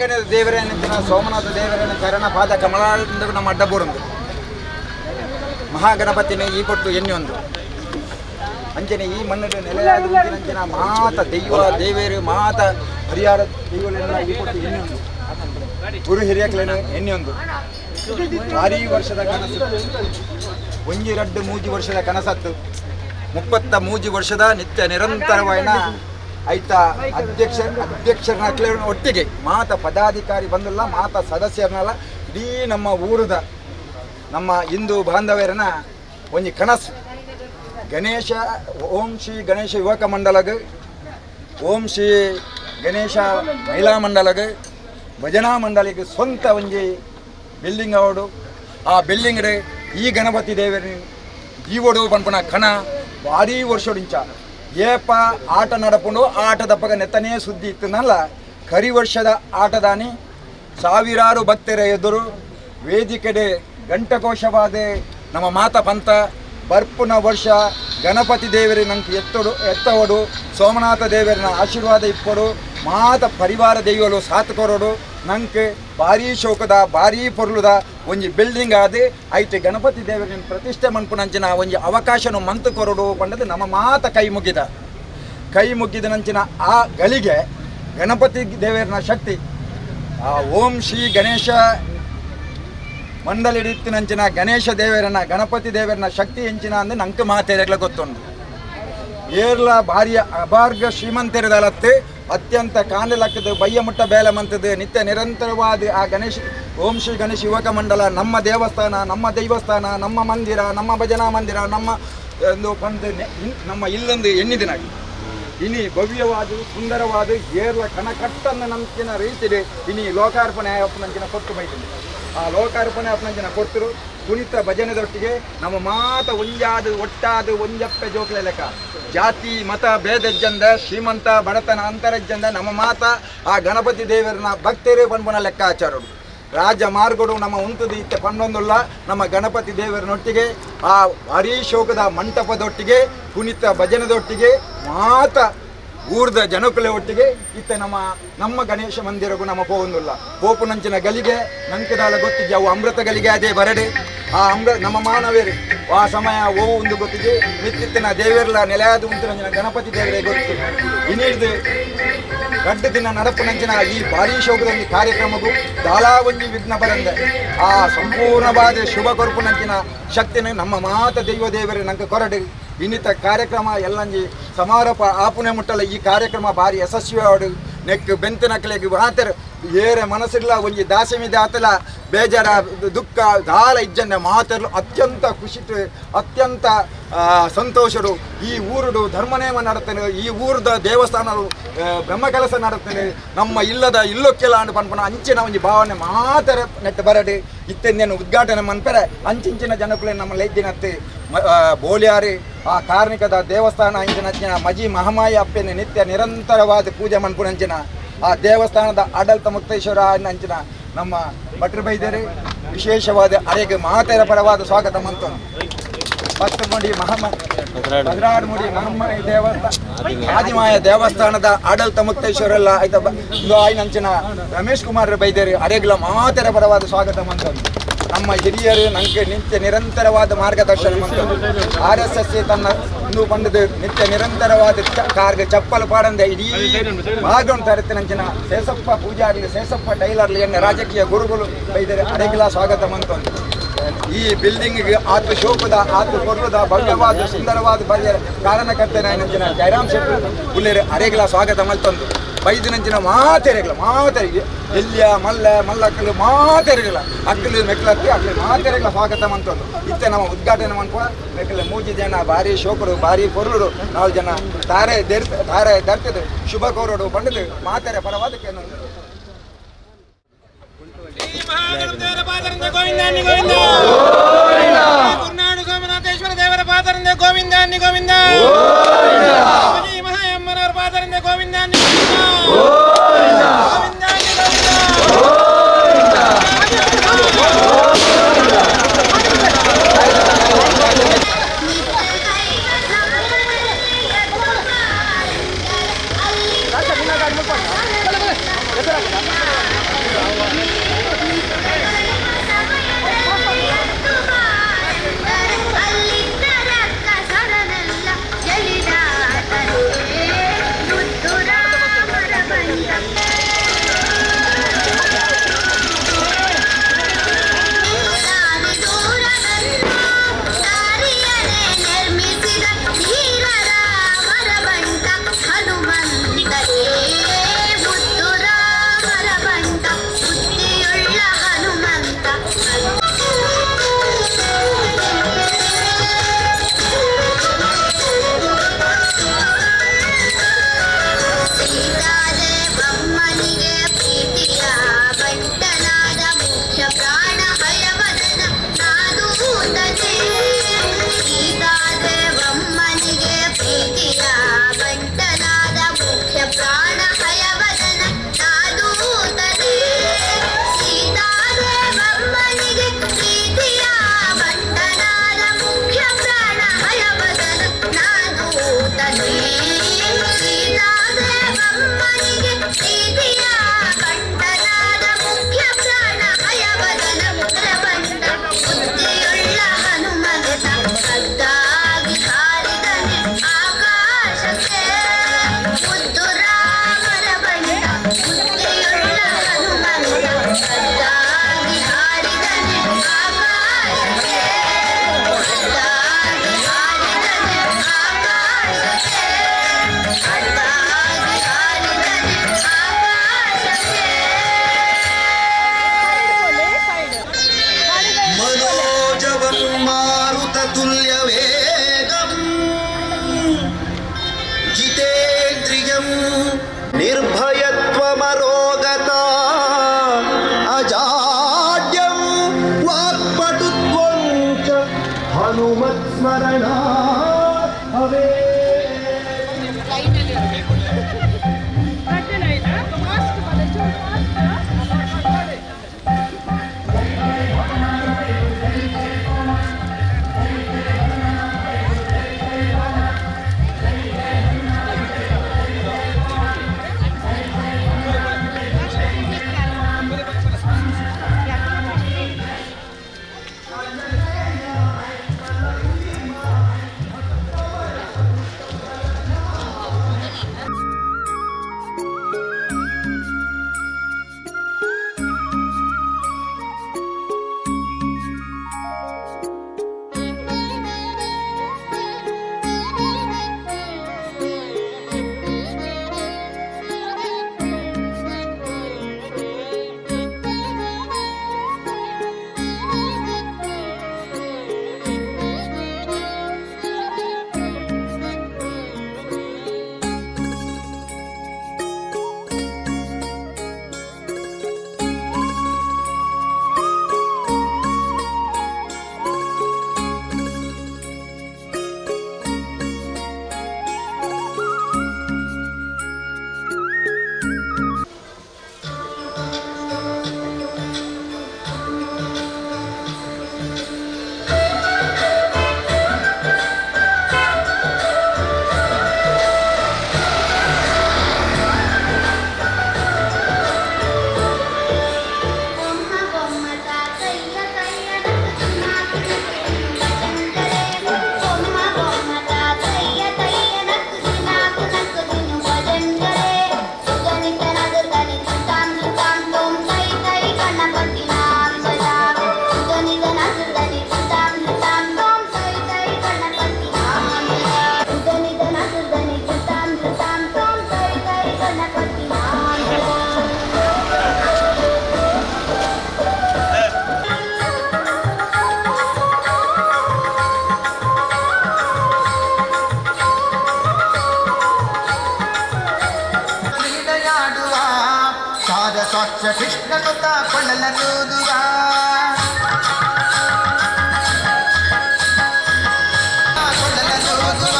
ಮಾಗಣದ ದೇವರೇನಂಚಿನ ಸೋಮನಾಥ ದೇವರೇನ ಚರಣ ಪಾದ ಕಮಲಾಂದ ನಮ್ಮ ಅಡ್ಡ ಬೋರಂದು ಮಹಾಗಣಪತಿನ ಈ ಕೊಟ್ಟು ಎಣ್ಣೆ ಅಂಚನೆ ಈ ಮಣ್ಣು ನೆಲೆಯಾದ ಅಂಚಿನ ಮಾತ ದೈವ ದೇವೇರು ಮಾತ ಪರಿಹಾರ ದೈವಗಳೆಲ್ಲ ಈ ಕೊಟ್ಟು ಎಣ್ಣೆ ಗುರು ಹಿರಿಯಕ್ಲೇನು ಎಣ್ಣೆಯೊಂದು ಭಾರೀ ವರ್ಷದ ಕನಸು, ಒಂಜಿ ರಡ್ಡು ಮೂಜಿ ವರ್ಷದ ಕನಸತ್ತು, 33 ವರ್ಷದ ನಿತ್ಯ ನಿರಂತರವಾಯಿನ ಐತ ಅಧ್ಯಕ್ಷರನ್ನ ಒಟ್ಟಿಗೆ ಮಾತ ಪದಾಧಿಕಾರಿ ಬಂದಿಲ್ಲ, ಮಾತ ಸದಸ್ಯರನ್ನಲ್ಲ, ಇಡೀ ನಮ್ಮ ಊರದ ನಮ್ಮ ಹಿಂದೂ ಬಾಂಧವ್ಯರನ್ನ ಒಂಜಿ ಕನಸು. ಗಣೇಶ ಓಂ ಶ್ರೀ ಗಣೇಶ ಯುವಕ ಮಂಡಲಗ, ಓಂ ಶ್ರೀ ಗಣೇಶ ಮಹಿಳಾ ಮಂಡಲಗ, ಭಜನಾ ಮಂಡಳಿಗೆ ಸ್ವಂತ ಒಂಜಿ ಬಿಲ್ಡಿಂಗ್ ಅವಡು. ಆ ಬಿಲ್ಡಿಂಗ್ ಈ ಗಣಪತಿ ದೇವರ ಜೀವಡು ಪನ್ಪುನ ಕಣ ಭಾರೀ ವರ್ಷಡಿಂಚ ಏಪ ಆಟ ನಡಪುಂಡು ಆಟದಪ್ಪಗ ನೆತ್ತನೇ ಸುದ್ದಿ ಇತ್ತನಲ್ಲ. ಕರಿ ವರ್ಷದ ಆಟದಾನಿ ಸಾವಿರಾರು ಭಕ್ತರ ಎದುರು ವೇದಿಕೆಡೆ ಘಂಟಕೋಶವಾದ ನಮ್ಮ ಮಾತ ಪಂಥ ಬರ್ಪುನ ವರ್ಷ ಗಣಪತಿ ದೇವರಿ ನಂಗೆ ಎತ್ತಡು ಎತ್ತವಡು, ಸೋಮನಾಥ ದೇವರನ ಆಶೀರ್ವಾದ ಇಪ್ಪಡು, ಮಾತ ಪರಿವಾರ ದೈವಲು ಸಾತ್ ಕೊರಡು, ನಂಗೆ ಭಾರೀ ಶೋಕದ ಭಾರೀ ಪೊರ್ಲುದ ಒಂಜಿ ಬಿಲ್ಡಿಂಗ್ ಆದ ಐತೆ ಗಣಪತಿ ದೇವರಿನ ಪ್ರತಿಷ್ಠೆ ಮನ್ಪುನಂಚಿನ ಒಂಜಿ ಅವಕಾಶನು ಮಂತು ಕೊರಡು ಪಂಡದು ನಮ್ಮ ಮಾತ ಕೈ ಮುಗಿದ ಕೈ ಮುಗಿದ ನಂಚಿನ ಆ ಗಳಿಗೆ ಗಣಪತಿ ದೇವರನ ಶಕ್ತಿ ಆ ಓಂ ಶ್ರೀ ಗಣೇಶ ಮಂಡಲಿಡಿತ್ತಿನಂಚಿನ ಗಣೇಶ ದೇವರನ ಗಣಪತಿ ದೇವರನ ಶಕ್ತಿ ಎಂಚಿನ ಅಂದ್ರೆ ನಂಗೆ ಮಾತೇರೆಗ್ಲ ಗೊತ್ತುಂಟು. ಏರ್ಲ ಭಾರಿಯ ಅಬಾರ್ಗ ಶ್ರೀಮಂತರಿದಲತ್ತೆ ಅತ್ಯಂತ ಕಾಂಡಲಕ್ಕದ ಬಯ್ಯ ಮುಟ್ಟ ಬೇಲೆ ಮಂತದ್ದು ನಿತ್ಯ ನಿರಂತರವಾದ ಆ ಗಣೇಶ ಓಂ ಶ್ರೀ ಗಣೇಶ ಯುವಕ ಮಂಡಲ ನಮ್ಮ ದೇವಸ್ಥಾನ ನಮ್ಮ ದೈವಸ್ಥಾನ ನಮ್ಮ ಮಂದಿರ ನಮ್ಮ ಭಜನಾ ಮಂದಿರ ನಮ್ಮ ಒಂದು ಪಂದು ನಮ್ಮ ಇಲ್ಲೊಂದು ಎಣ್ಣಿದಿನಾಗಿ ಇನಿ ಭವ್ಯವಾದ ಸುಂದರವಾದ ಏರ್ಲ ಕಣ ಕಟ್ಟನ್ನ ನಂಬಿನ ರೀತಿಡೆ ಇನಿ ಲೋಕಾರ್ಪಣೆ ಅಪ್ಪನಂಚಿನ ಕೊಟ್ಟು ಬೈತೀನಿ. ಆ ಲೋಕಾರ್ಪಣೆ ಅಪ್ಪನಂಚಿನ ಕೊಡ್ತರು ಕುಣಿತ ಭಜನೆದೊಟ್ಟಿಗೆ ನಮ್ಮ ಮಾತ ಒಂಜಾದ ಒಟ್ಟಾದ ಒಂಜಪ್ಪೆ ಜೋಕ್ಲೆ ಲೆಕ್ಕ ಜಾತಿ ಮತ ಭೇದಜ್ಜಂದ ಶ್ರೀಮಂತ ಬಡತನ ಅಂತರಜ್ಜಂದ ನಮ್ಮ ಮಾತ ಆ ಗಣಪತಿ ದೇವರನ ಭಕ್ತರೇ ಪನ್ಪುನ ಲೆಕ್ಕಾಚಾರಡು ರಾಜ ಮಾರ್ಗಡು ನಮ್ಮ ಉಂತುದು ಇತ್ತೆ ಪನ್ನೊಂದುಲ್ಲ ನಮ್ಮ ಗಣಪತಿ ದೇವರನೊಟ್ಟಿಗೆ ಆ ಭಾರೀ ಶೋಕದ ಮಂಟಪದೊಟ್ಟಿಗೆ ಕುಣಿತ ಭಜನೆದೊಟ್ಟಿಗೆ ಮಾತ ಊರ್ದ ಜನಕುಲೆ ಒಟ್ಟಿಗೆ ಇತ್ತೆ ನಮ್ಮ ನಮ್ಮ ಗಣೇಶ ಮಂದಿರಗೂ ನಮ್ಮ ಪೋವೊಂದುಲ್ಲ ಪೋಪುನಂಚಿನ ಗಲಿಗೆ ನಂಕದಾಲ ಗೊತ್ತಿದ್ದೆ ಅವು ಅಮೃತ ಗಲಿಗೆ ಅದೇ ಬರಡೆ ಆ ಅಮೃತ ನಮ್ಮ ಮಾನವೇರು ಆ ಸಮಯ ಓವು ಒಂದು ಗೊತ್ತಿದೆ ಮಿತ್ತಿತ್ತಿನ ದೇವರ್ಲ ನೆಲೆಯಾದ ಉಂಟು ಗಣಪತಿ ದೇವರೇ ಗೊತ್ತು. ಇನ್ನಿಡ್ದು ರಡ್ಡು ದಿನ ನಡಪುನಂಚಿನ ಈ ಭಾರೀ ಶೋಕದ ಒಂದು ಕಾರ್ಯಕ್ರಮಗೂ ದಾಲಾವಂಜಿ ವಿಘ್ನ ಬರಂದೆ ಆ ಸಂಪೂರ್ಣವಾದ ಶುಭ ಕೊರಪುನಂಚಿನ ಶಕ್ತಿನ ನಮ್ಮ ಮಾತ ದೈವ ದೇವರೇ ನಂಗೆ ಕೊರಡು. ಇನ್ನಿತ ಕಾರ್ಯಕ್ರಮ ಎಲ್ಲಂಜಿ ಸಮಾರೋಪ ಆಪುನೆ ಮುಟ್ಟಲ ಈ ಕಾರ್ಯಕ್ರಮ ಭಾರಿ ಯಶಸ್ವಿಯಾಡು ನೆಕ್ ಬೆಂತನಕ್ಲೆಗ್ ಮಾತೆರ್ ಏರೆ ಮನಸ್ಸಿಲ್ಲ ಒಂಜಿ ದಾಸಮಿ ದಾತಲ ಬೇಜಾರ ದುಃಖ ದಾಲ ಇಜ್ಜಂದೆ ಮಾತೆರ್ಲು ಅತ್ಯಂತ ಖುಷಿಟ್ ಅತ್ಯಂತ ಸಂತೋಷಡು ಈ ಊರುಡು ಧರ್ಮನೇಮ ನಡತೇನೆ ಈ ಊರದ ದೇವಸ್ಥಾನ ಬ್ರಹ್ಮ ಕೆಲಸ ನಡತೇನೆ ನಮ್ಮ ಇಲ್ಲದ ಇಲ್ಲೊಕ್ಕೆಲ್ಲ ಅಂಡ್ ಪನ್ಪುನ ಅಂಚಿನ ಒಂಜಿ ಭಾವನೆ ಮಾತರ ನೆಟ್ ಬರಡು ಇತ್ತೆಂದೇನು ಉದ್ಘಾಟನೆ ಮನ್ಪೆರೆ ಅಂಚಿಂಚಿನ ಜನಕುಲೆ ನಮ್ಮ ಲೈದ್ದಿನತ್ತೆ ಬೋಲ್ಯಾರಿ ಆ ಕಾರ್ಣಿಕದ ದೇವಸ್ಥಾನ ಅಂಚಿನ ಮಜಿ ಮಹಮಾಯಿ ಅಪ್ಪೆನ ನಿತ್ಯ ನಿರಂತರವಾದ ಪೂಜೆ ಮನ್ಪುನಂಚಿನ ಆ ದೇವಸ್ಥಾನದ ಆಡಳಿತ ಮುಕ್ತೇಶ್ವರ ಅಂಚಿನ ನಮ್ಮ ಭಟ್ರು ಬೈದರು ವಿಶೇಷವಾದ ಅರೆಗೆ ಮಾತೆರ ಪರವಾದ ಸ್ವಾಗತ ಮಂತು. ಪತ್ತುಮುಡಿ ಮಹಮ್ಮ ಮುಡಿ ಮಹಮ್ಮಯಿ ದೇವಸ್ಥಾನ ಆದಿಮಾಯ ದೇವಸ್ಥಾನದ ಆಡಳಿತ ಮುಕ್ತೇಶ್ವರಲ್ಲ ಆಯ್ತ ಆಯ್ನಂಚಿನ ರಮೇಶ್ ಕುಮಾರ್ ಬೈದರು ಅರೆಗ್ಲ ಮಾತೆರ ಪರವಾದ ಸ್ವಾಗತ ಮಂತು. ನಮ್ಮ ಹಿರಿಯರು ನಂಗೆ ನಿತ್ಯ ನಿರಂತರವಾದ ಮಾರ್ಗದರ್ಶನ ಮಂತು. RSS ತನ್ನ ಇಂದು ಬಂದದ್ದು ನಿತ್ಯ ನಿರಂತರವಾದ ಕಾರ್ಗೆ ಚಪ್ಪಲು ಪಾಡಂದೆ ಇಡೀ ಭಾಗವನ್ನು ತರತ್ತಿನಂಚಿನ ಶೇಷಪ್ಪ ಪೂಜಾರ್ಲಿ ಶೇಷಪ್ಪ ಟೈಲರ್ಲಿ ಎನ್ನ ರಾಜಕೀಯ ಗುರುಗಳು ಬೈದರೆ ಅರೆಗಿಲ ಸ್ವಾಗತ ಮಂತು. ಈ ಬಿಲ್ಡಿಂಗ್ ಆತು ಶೋಕದ ಆತು ಕೊರ್ಲದ ಭವ್ಯವಾದ ಸುಂದರವಾದ ಬರೆಯ ಕಾರಣಕರ್ತನಾಯನಂಚಿನ ಜಯರಾಮ್ ಶೆಟ್ಟಿ ಉಲ್ಲೇರು ಅರೆಗಿಲ ಸ್ವಾಗತ ಮಲ್ತೊಂದು. ಬೈದಿನಂಚಿನ ಮಾತೆರೆಗಳ ಮಾತೆರಿಗೆ ಎಲ್ಲಿಯ ಮಲ್ಲ ಮಲ್ಲಕ್ಕಲು ಮಾತೆರೆಗಳ ಅಕ್ಕಲು ಮೆಕ್ಕಲತ್ತಿ ಅಕ್ಕಲು ಮಾತೆರೆಗಳ ಸ್ವಾಗತ ಮಂತೊಂದು. ಇತ್ತೆ ನಮ್ಮ ಉದ್ಘಾಟನೆ ಮನ್ಪ ಮೆಕ್ಕಲ ಮೂಜಿ ಜನ ಭಾರಿ ಶೋಕರು ಭಾರಿ ಪೊರ್ಲುಡು ನಾಲ್ ಜನ ತಾರೆ there ತಾರೆ ದರ್ತದೆ ಶುಭ ಕೋರಡು ಬಂಡದು ಮಾತೆರೆ ಪರವಾದ ಕೇನೊಂದು. ಗುರುನಾಡು ಸೋಮನಾಥೇಶ್ವರ ದೇವರ ಪಾದರಿಂದ ಗೋವಿಂದಾನ್ನಿ ಗೋವಿಂದ, ಮಹಾಯಮ್ಮನವರ ಪಾದರಿಂದ ಗೋವಿಂದಾನ್ನಿ ಗೋವಿಂದಾನ್ನಿ ಗೋವಿಂದ. ಅಜಾಡ್ಯಂ ವಾಕ್ಪಟುತ್ವಂ ಚ ಹನುಮತ್ ಸ್ಮರಣಾತ್ ಭವೇತ್. ಕೃಷ್ಣನು ಕೊಳ್ಳಲನೂದುವ ಕೊಳ್ಳಲನೂದುವ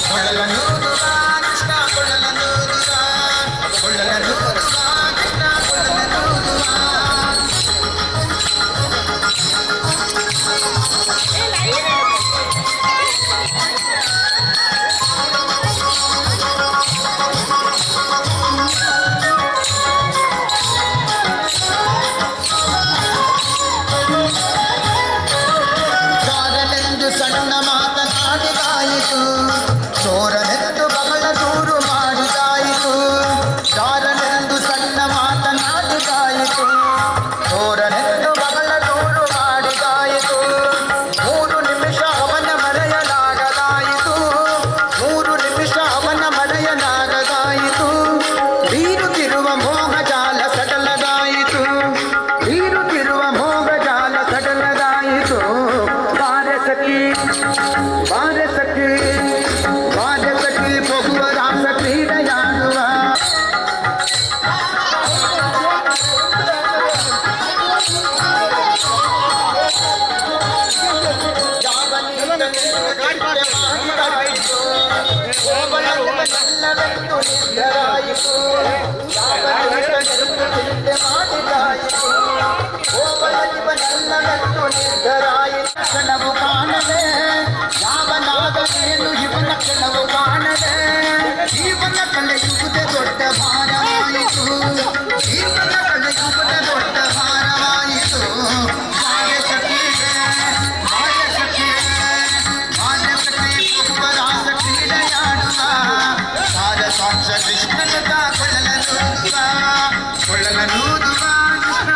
ಕೊಳ್ಳಲನೂದುವ ಕೃಷ್ಣ ಕೊಳ್ಳಲನೂದುವ ಕೊಳ್ಳಲನೂದುವ ಕೃಷ್ಣ ಕೊಳ್ಳಲನೂದುವ. ಚಾರನೆಂದು ಸಣ್ಣ ಮಾತನಾಡಿದಾಯಿತು, ಚೋರನೆಂದು ಬಹಳ ದೂರು ಮಾಡಿದಾಯಿತು. ಚಾರನೆಂದು ಸಣ್ಣ ಮಾತನಾಡಿದಾಯಿತು, ಚೋರನೆಂದು ಬಹಳ ದೂರು ಮಾಡಿದಾಯಿತು. 3 ನಿಮಿಷ ಅವನ ಮರೆಯಲಾಗದಾಯಿತು, 3 ನಿಮಿಷ ಅವನ ಮರೆಯಲಾಗದಾಯಿತು. ಬೀರುತ್ತಿರುವ ಮೋಹಜಾಲ ಸಡಲದಾಯಿತು, ಬೀರುತ್ತಿರುವ ಮೋಹಜಾಲ ಸಡಲದಾಯಿತು. ಬಾರೆ ಸಖಿ ಬಾರೆ ಸಖಿ ಬಾರೆ ಸಖಿ ಬಹುವ ರಾಸ ಕ್ರೀಡೆಯಾಡುವ. ಯಾವನೀತನೆಲ್ಲವೆಂದು ನಿರ್ಧರಾಯಿತು, ಯಾವನೀತನೆಂದು ಚಿಂತೆ ಮಾಡಿದಾಯಿತು. ಗೋಪಾಲನಿವನಲ್ಲವೆಂದು ನಿರ್ಧರಾಯಿತು. ಕ್ಷಣವು ಕಾಣದೆ ಯಾವನಾದನೇನು ಇವನ ಕ್ಷಣವು ಕಾಣದೆ. ಜೀವನ ಕಳೆಯುವುದೇ ದೊಡ್ಡ ಭಾರವಾಯಿತು, ಜೀವನ ಕಳೆಯುವುದೇ ದೊಡ್ಡ ಭಾರವಾಯಿತು. ಬಾರೆ ಸಖಿ ಬಾರೆ ಸಖಿ ಬಾರೆ ಸಖಿ ಬಹುವ ರಾಸ ಕ್ರೀಡೆಯಾಡುವ. ಸಾರ ಸಾಕ್ಷ ಕೃಷ್ಣನು ಕೊಳ್ಳಲನೂದುವ ಕೊಳ್ಳಲನೂದುವ ಕೃಷ್ಣ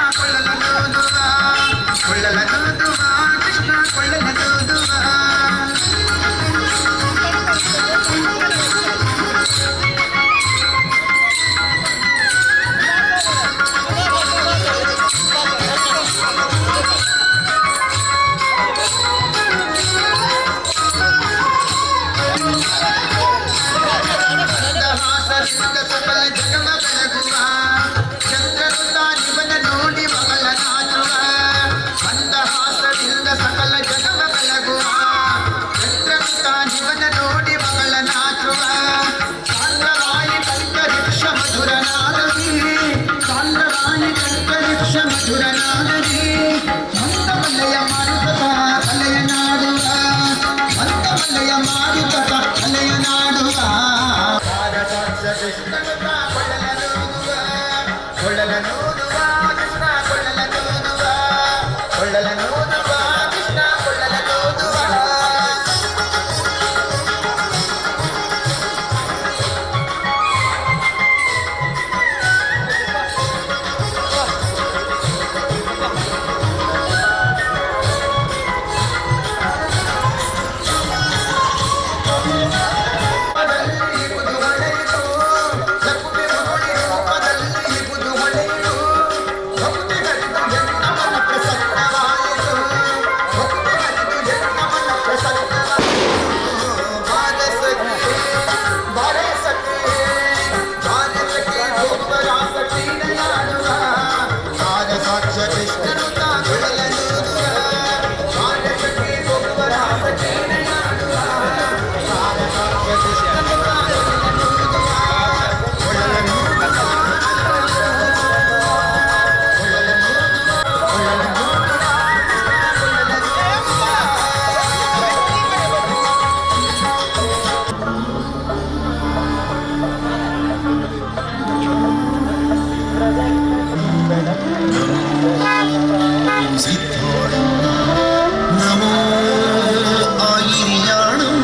ನಾದರಿ ಮಂದಮಲೆಯ ಮಾರುತ ಕಲೆಯ ನಾಡುವ, ಮಂದಮಲೆಯ ಮಾರುತ ಕಲೆಯ ನಾಡುವ. ಕೊಳ್ಳಲ ನೂದುವ ಕೃಷ್ಣ, ಕೊಳ್ಳಲ ನೂದುವ, ಕೊಳ್ಳಲ ನೂದುವ ಕೃಷ್ಣ, ಕೊಳ್ಳಲ ನೂದುವ. ನಮೋ ಆಯಿರಿಯಾಣಂ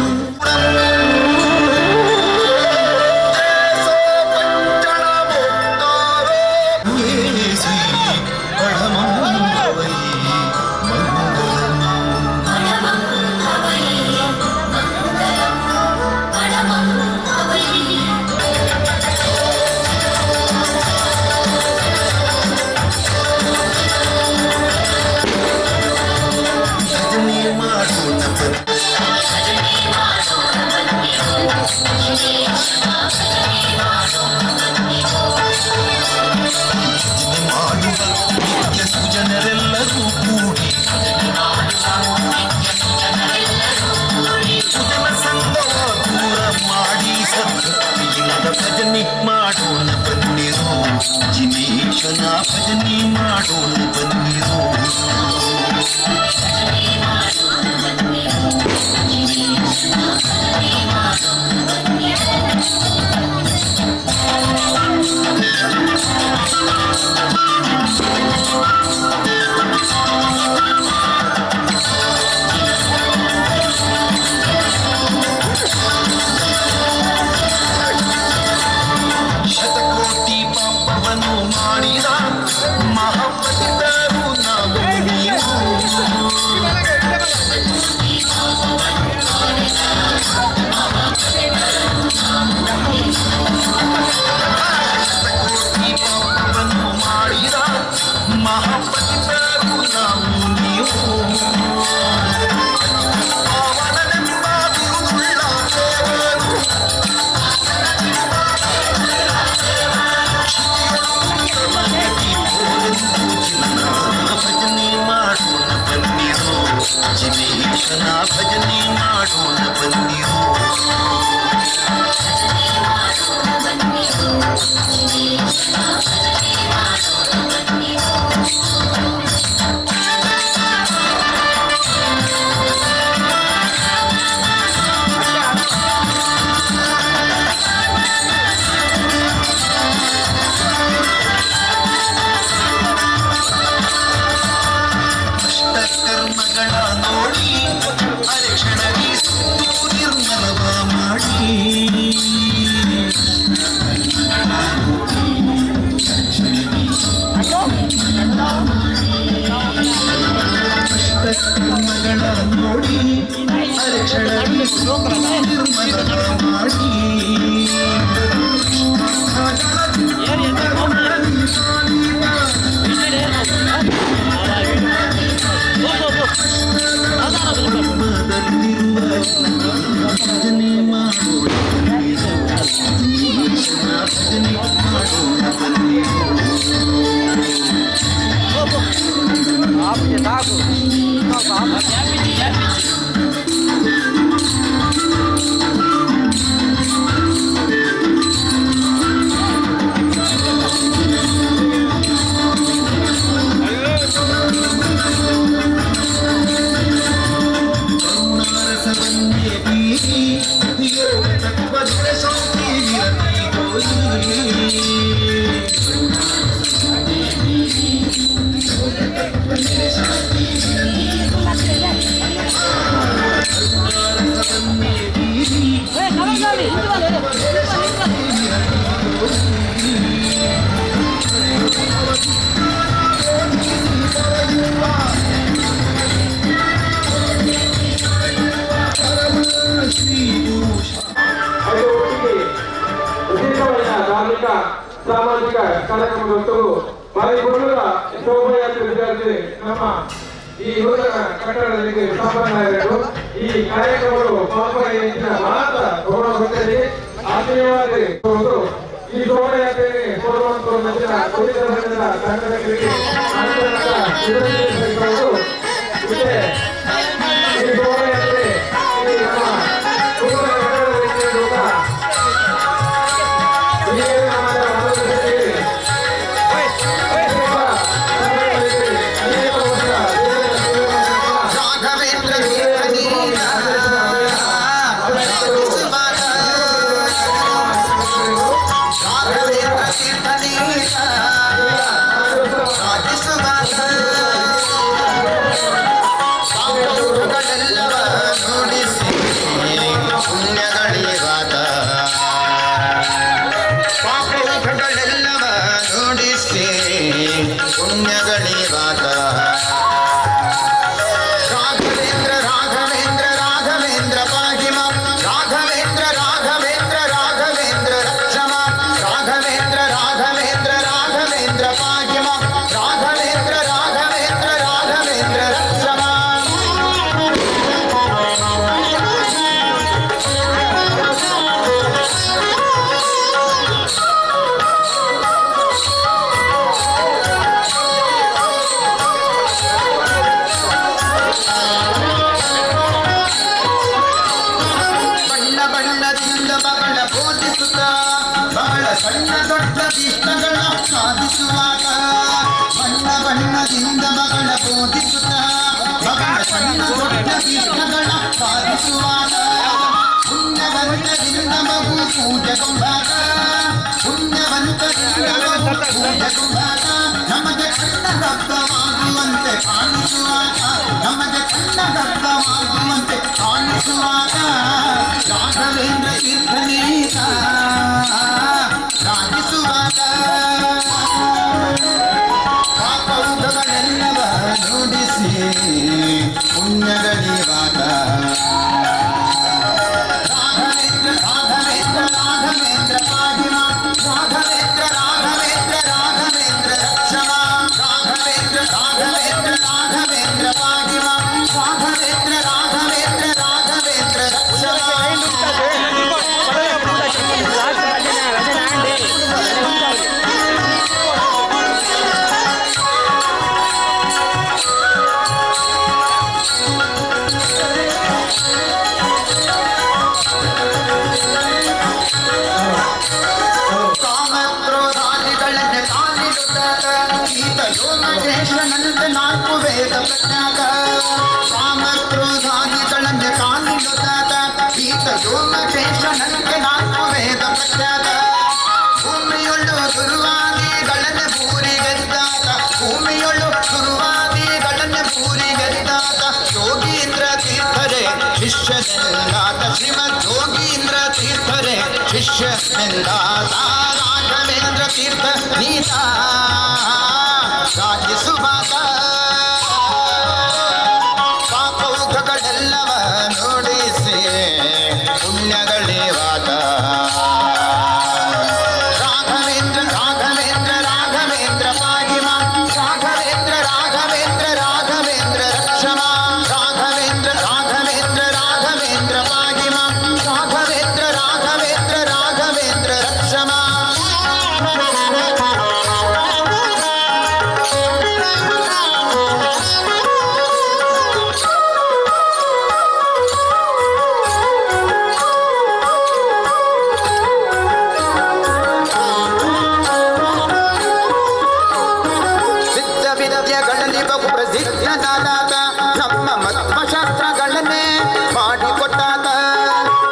ಭಜನೆ ಮಾಡೋಣ. ಭಜನೆ ಮಾಡುವ ನಿತ್ಯ ಸುಜನರೆಲ್ಲರೂ ಕೂಡಿ, ಸುಜನ ಸಂಘವ ದೂರ ಮಾಡಿ ಸದ್ಭಕ್ತಿಯಿಂದ ಭಜನೆ ಮಾಡೋಣ ಬನ್ನಿರೋ, ಜಿನೇಶನ ಭಜನೆ ಮಾಡೋಣ ಬನ್ನಿರೋ. ಶತಕೋಟಿ ಪಾಪವನ್ನು ಮಾಡಿದ ಮಹಾಪತಿತರು ನಾವು ನೀವು. ಶತಕೋಟಿ ಪಾಪವನ್ನು ಮಾಡಿದ ಮಹಾಪತಿತರು ನಾವು ನೀವು. ಪಾವನನೆಂಬ ಬಿರುದುಳ್ಳ ದೇವರು. ಭಜನೆ ಮಾಡೋಣ ಬನ್ನಿರೋ, ಜಿನೇಶನ ಭಜನೆ ಮಾಡೋಣ ಬನ್ನಿರೋ. ಕರ್ಮಗಳ ನೋಡಿ ಅರೆಕ್ಷಣದಿ ಸುತ್ತು ನಿರ್ಮಲವ ಮಾಡಿ. ಕರ್ಮಗಳ ನೋಡಿ ಅರೆಕ್ಷಣದಿ ಸುತ್ತು ನಿರ್ಮಲವ ಮಾಡಿ. ಮದಲ್ಲಿರುವ ಭಜನೆ ಮಾಡೋಣ ಬನ್ನಿರೋ, ಜಿನೇಶನ ಭಜನೆ ಮಾಡೋಣ ಬನ್ನಿರೋ. ಕಾರ್ಯಕ್ರಮದೊತ್ತು ಬಾರಿ ಕೊಡುವ ಶೋಭಾಯಾತ್ರೆ ವಿದ್ಯಾರ್ಥಿ ನಮ್ಮ ಈ ನೂತನ ಕಟ್ಟಡದಲ್ಲಿ ಸಂಪನ್ನ ಆಗಿರಬೇಕು. ಈ ಕಾರ್ಯಕ್ರಮಗಳು ಪಾಲ್ಗೊಳ್ಳುವ ಮಾತ್ರ ಗೌರವ ಭಕ್ತರಿಗೆ ಆತ್ಮೀಯವಾದ ಈ ಶೋಭಾಯಾತ್ರೆಗೆ ಕೊಡುವಂತ ಕುರಿತ ಸಂಘಟಕರಿಗೆ ಈ ಶೋಭಾಯಾತ್ರೆ ನಮ್ಮ ನೂತನ ಕಟ್ಟಡದಲ್ಲಿ ರಾಘವೇಂದ್ರ ತೀರ್ಥ ರಾಘವೇಂದ್ರ ತೀರ್ಥ ಪಾಪೌಘಗಳೆಲ್ಲವ ನುಡಿಸಿ ಪುಣ್ಯಗಳಿವಾದ ಪಾಪೌಘಗಳೆಲ್ಲವ ನುಡಿಸಿ ಪುಣ್ಯಗಳಿವಾದ ರಾಘವೇಂದ್ರ ರಾಘವೇಂದ್ರ ರಾಘವೇಂದ್ರ ಪಾಹಿಮ ರಾಘವೇಂದ್ರ ರಾಘವೇಂದ್ರ ರಾಘವೇಂದ್ರ ರಕ್ಷಮ ರಾಘವೇಂದ್ರ ರಾಘವೇಂದ್ರ ರಾಘವೇಂದ್ರ ಪಾಹಿಮ ರಾಘವೇಂದ್ರ ರಾಘವೇಂದ್ರ ರಾಘವೇಂದ್ರ ರಕ್ಷಮ. ಬಣ್ಣ ಬಣ್ಣದಿಂದ ಮಗಳ ಬೋಧಿಸುತ್ತ ಬಹಳ ಸಣ್ಣ ದೊಡ್ಡ ಇಷ್ಟಗಳ ಸಾಧಿಸುವಾಗ ಬಣ್ಣ ಬಣ್ಣದಿಂದ ಮಗಳ ಬೋಧಿಸುತ್ತ ಬಹಳ ಸಣ್ಣ ದೊಡ್ಡ ಇಷ್ಟಗಳ ಸಾಧಿಸುವಾಗ ಪುಣ್ಯವಂತರಿಂದ ಮಗು ಪೂಜೆಗೊಂಡಾಗ ಪುಣ್ಯವಂತರಿಂದ ಮಗು ಪೂಜೆಗೊಂಡಾಗ ನಮಗೆ ಕಣ್ಣ ಹಬ್ಬವಾಗುವಂತೆ ಕಾಣಿಸುವಾಗ ನಮಗೆ ಕಣ್ಣ ಹಬ್ಬವಾಗುವಂತೆ ಕಾಣಿಸುವಾಗ ರಾಘವೇಂದ್ರ ತೀರ್ಥನೀತ ರಾಗಿಸುವಾಗ ಪಾಪೌಘಗಳೆಲ್ಲವ ನುಡಿಸಿ ಪುಣ್ಯಗಳಿವಾಗ ರಾಘವೇಂದ್ರ ರಾಘವೇಂದ್ರ ರಾಘವೇಂದ್ರ ಪಾಹಿಮ ರಾಘವೇಂದ್ರ ರಾಘವೇಂದ್ರ ರಾಘವೇಂದ್ರ ರಕ್ಷಮ ರಾಘವೇಂದ್ರ ರಾಘವೇಂದ್ರ ರಾಘವೇಂದ್ರ ಪಾಹಿಮ ರಾಘವೇಂದ್ರ ರಾಘವೇಂದ್ರ ರಾಘವೇಂದ್ರ ರಕ್ಷಮ. ಕಾಮಕ್ರೋಧಾದಿಗಳನ್ನೇ ಕಾಲಿಡುತ್ತಾಗ ಈತ ಯೋಗೇಶ್ವರನಂತೆ ನಾಲ್ಕು ವೇದ ಪ್ರಜ್ಞಾತ ಕಾಮಕ್ರೋಧಾದಿಗಳನ್ನೇ ಕಾಲಿಡುತ್ತಾಗ ಈತ ಯೋಗೇಶ್ವರನಂತೆ ನಾಲ್ಕು ವೇದ ಪ್ರಜ್ಞಾತ ಭೂಮಿಯೊಳು ದುರ್ವಾದಿಗಳನ್ನೇ ಭೂರಿಗೆದ್ದಾತ ಭೂಮಿಯೊಳು ದುರ್ವಾದಿಗಳನ್ನೇ ಭೂರಿಗೆದ್ದಾತ ಯೋಗೀಂದ್ರ ತೀರ್ಥರೇ ಶಿಷ್ಯನೆಂದಾತ ಶ್ರೀಮದ್ ಯೋಗೀಂದ್ರ ತೀರ್ಥರೇ ಶಿಷ್ಯನೆಂದಾತ ರಾಘವೇಂದ್ರ ತೀರ್ಥ ನೀತ ರಾಜಿಸುವಾತ ಪಾಪೌಘಗಳೆಲ್ಲವ ನುಡಿಸಿ ಪುಣ್ಯಗಳಿವಾತ ರಾಘವೇಂದ್ರ ರಾಘವೇಂದ್ರ ರಾಘವೇಂದ್ರ ಪಾಹಿಮ ರಾಘವೇಂದ್ರ ರಾಘವೇಂದ್ರ ರಾಘವೇಂದ್ರ ರಕ್ಷಮ ರಾಘವೇಂದ್ರ ರಾಘವೇಂದ್ರ ರಾಘವೇಂದ್ರ ಪಾಹಿಮ ರಾಘವೇಂದ್ರ ರಾಘವೇಂದ್ರ ರಾಘವೇಂದ್ರ ರಕ್ಷಮ. ಸಿದ್ಧ ವಿದ್ಯೆಗಳಲ್ಲಿ ಬಹು ಪ್ರಸಿದ್ಧನಾದಾತ ನಮ್ಮ ಮಧ್ವಶಾಸ್ತ್ರಗಳನ್ನೇ ಮಾಡಿಕೊಟ್ಟಾತ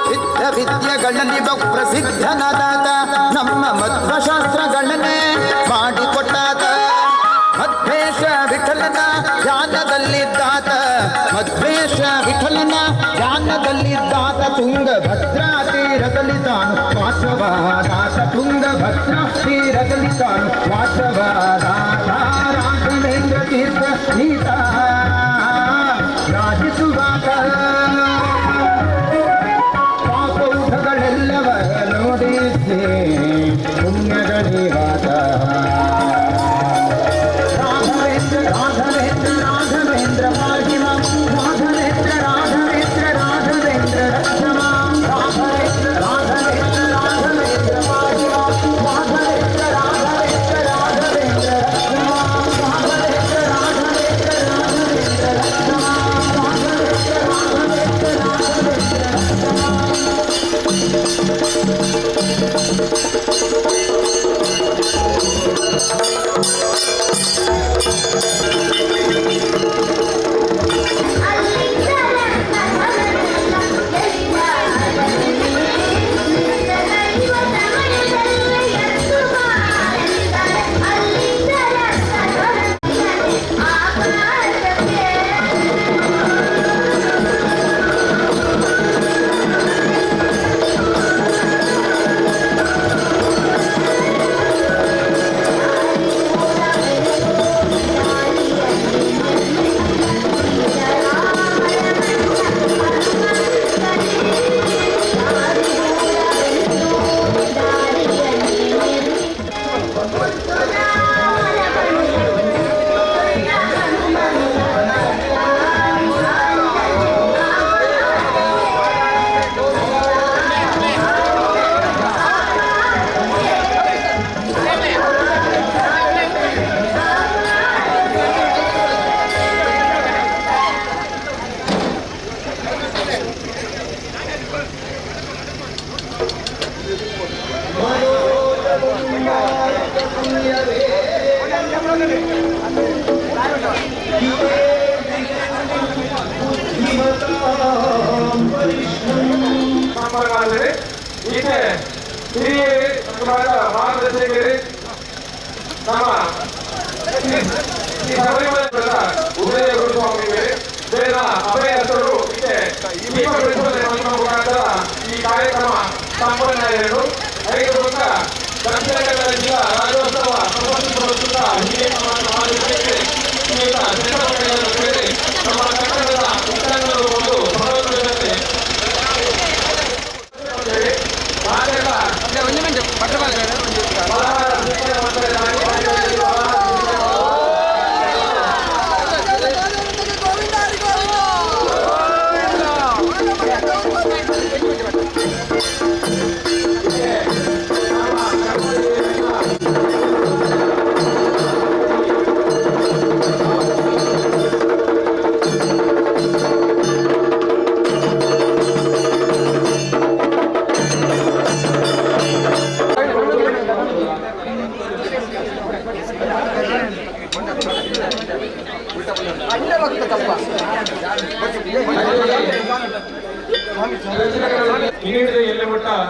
ಸಿದ್ಧ ವಿದ್ಯೆಗಳಲ್ಲಿ ಬಹು ಪ್ರಸಿದ್ಧನಾದಾತ ನಮ್ಮ ಮಧ್ವಶಾಸ್ತ್ರಗಳನ್ನೇ ಮಾಡಿಕೊಟ್ಟಾತ ಮಧ್ವೇಶ ವಿಠಲನ ಧ್ಯಾನದಲ್ಲಿದ್ದಾತ ಮಧ್ವೇಶ ವಿಠಲನ ಧ್ಯಾನದಲ್ಲಿದ್ದಾತ ತುಂಗಭದ್ರಾ ತೀರದಲ್ಲಿ ತಾನು ವಾಸವಾದಾತ ತುಂಗಭದ್ರಾ ತೀರದಲ್ಲಿ ತಾನು ವಾಸವಾದಾತ ರಾಘವೇಂದ್ರ ತೀರ್ಥ ನೀತ ರಾಜಿಸುವಾತ ಪಾಪೌಘಗಳೆಲ್ಲವ ನೋಡಿಸಿ ಪುಣ್ಯಗಳಿವಾತ.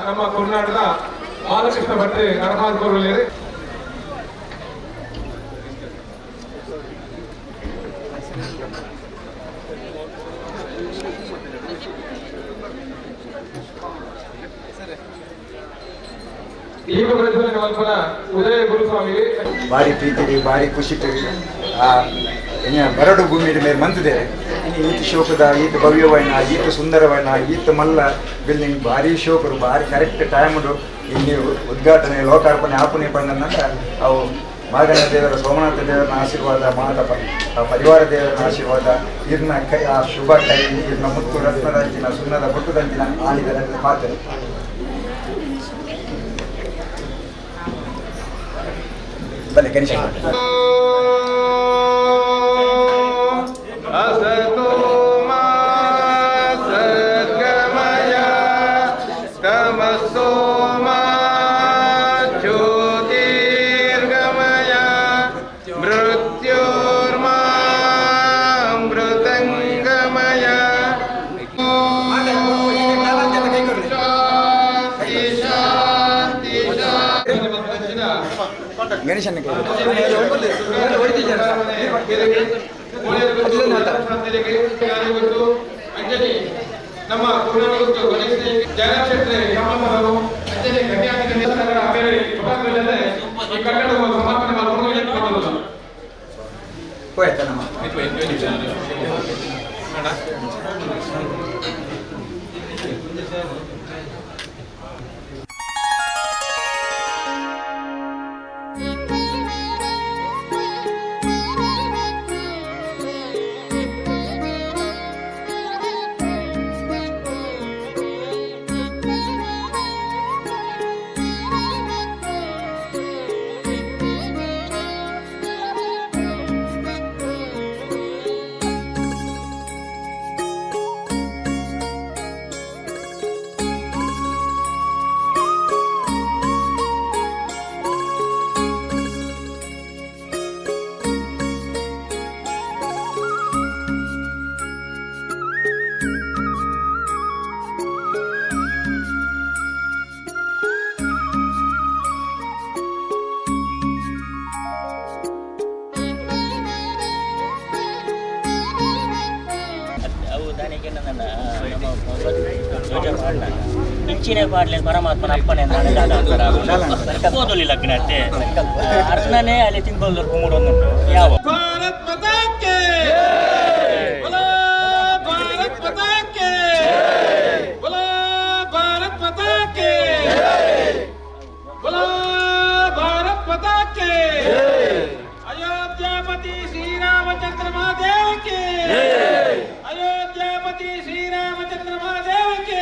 ನಮ್ಮ ಕರ್ನಾಟಕದ ಬಾಲಕೃಷ್ಣ ಭಟ್ರೆ ನಡಪಾದ್ಕೂರಲ್ಲಿರಿ. ದೀಪ ಪ್ರಜ್ವಲನೆ ಮಲ್ಪನ ಉದಯ ಗುರುಸ್ವಾಮಿ ಭಾರಿ ಪ್ರೀತಿ ಭಾರಿ ಖುಷಿ ಬರಡು ಭೂಮಿ ಮೇಲೆ ಮಂತಿದೆ. ಈತ ಶೋಕದ ಈತ ಭವ್ಯವೈನ ಈತ ಸುಂದರವೈನ ಈತ ಮಲ್ಲ ಬಿಲ್ಡಿಂಗ್ ಭಾರಿ ಶೋಕರು ಭಾರಿ ಕರೆಕ್ಟ್ ಟೈಮ್ಡು ಇಲ್ಲಿ ಉದ್ಘಾಟನೆ ಲೋಕಾರ್ಪಣೆ ಆಪಣೆ ಪಂಡನಂದ ಅವು ಮಾಗಣ ದೇವರ ಸೋಮನಾಥ ದೇವರನ ಆಶೀರ್ವಾದ ಮಾತ ಪರಿವಾರ ದೇವರನ ಆಶೀರ್ವಾದ ಇರ್ನ ಕೈ ಆ ಶುಭ ಕೈ ಇರ್ನ ಮುತ್ತು ರತ್ನದಂಚಿನ ಸುಣ್ಣದ ಬೊಟ್ಟುದಂಚಿನ ಆಳಿದ ಪಾತ್ರೆ. ಬಲೆ ಗಣೇಶ. ಗಣೇಶನ ನಮ್ಮ Thank you. ಇಂಚಿನೇ ಪಾಡ್ಲೆ ಪರಮಾತ್ಮನ ಅಪ್ಪನೆ ಓದಲಿ ಲಗ್ನತ್ತೆ ಅರ್ಜುನನೇ ಅಲ್ಲಿ ತಿಂಗಳು ಕುಮುಡೊಂದುಂಟು ಯಾವ ಭಾರತ್ ಮಾತಾಕ್ಕೆ ಬೋಲೋ ಭಾರತ್ ಮಾತಾಕ್ಕೆ ಬೋಲೋ ಭಾರತ್ ಮಾತಾಕ್ಕೆ ಬೋಲೋ ಭಾರತ್ ಮಾತಾಕ್ಕೆ ಅಯೋಧ್ಯಾಪತಿ ಶ್ರೀರಾಮಚಂದ್ರ ಮಹಾದೇವಕ್ಕೆ ಅಯೋಧ್ಯಾಪತಿ ಶ್ರೀರಾಮಚಂದ್ರ ಮಹಾದೇವಕ್ಕೆ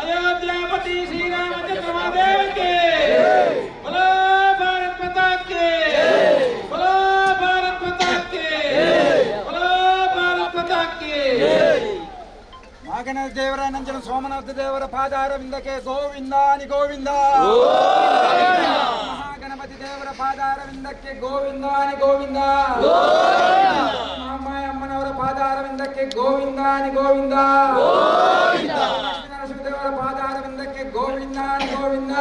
ಅಯೋಧ್ಯಾಪತಿ ಶ್ರೀರಾಮಚಂದ್ರ ಮಹಾದೇವಕ್ಕೆ ಬೋಲೋ ಭಾರತ್ ಮಾತಾಕ್ಕೆ ಬೋಲೋ ಭಾರತ್ ಮಾತಾಕ್ಕೆ ಬೋಲೋ ಭಾರತ್ ಮಾತಾಕ್ಕೆ. ನಾಗನ ದೇವರ ನಂಜನ ಸೋಮನಾಥ ದೇವರ ಪಾದಾರವಿಂದಕ್ಕೆ ಗೋವಿಂದಾನಿ ಗೋವಿಂದ. ಮಹಾಗಣಪತಿ ದೇವರ ಪಾದಾರವಿಂದಕ್ಕೆ ಗೋವಿಂದಾನಿ ಗೋವಿಂದ. ಅಮ್ಮನವರ ಪಾದಾರವಿಂದಕ್ಕೆ ಗೋವಿಂದಾನಿ ಗೋವಿಂದ. ಲಕ್ಷ್ಮೀ ನರಸಿಂಹ ದೇವರ ಪಾದಾರವಿಂದಕ್ಕೆ ಗೋವಿಂದಾನಿ ಗೋವಿಂದ.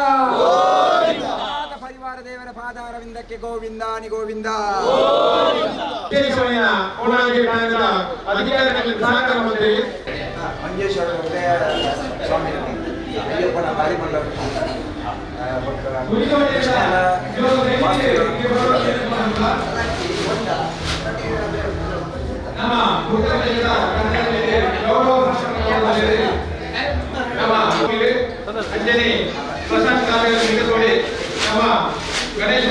ಪರಿವಾರ ದೇವರ ಪಾದಾರವಿಂದಕ್ಕೆ ಗೋವಿಂದಾನಿ ಗೋವಿಂದ. ಮಂಜೇಶ್ವರ ಉದಯ ಸ್ವಾಮಿ ಅಯ್ಯಪ್ಪನ ಬಾರಿ ಮಲ್ಲ ಅಂಜನಿ ಪ್ರಶಾಂತ್ ನಮ್ಮ ಗಣೇಶ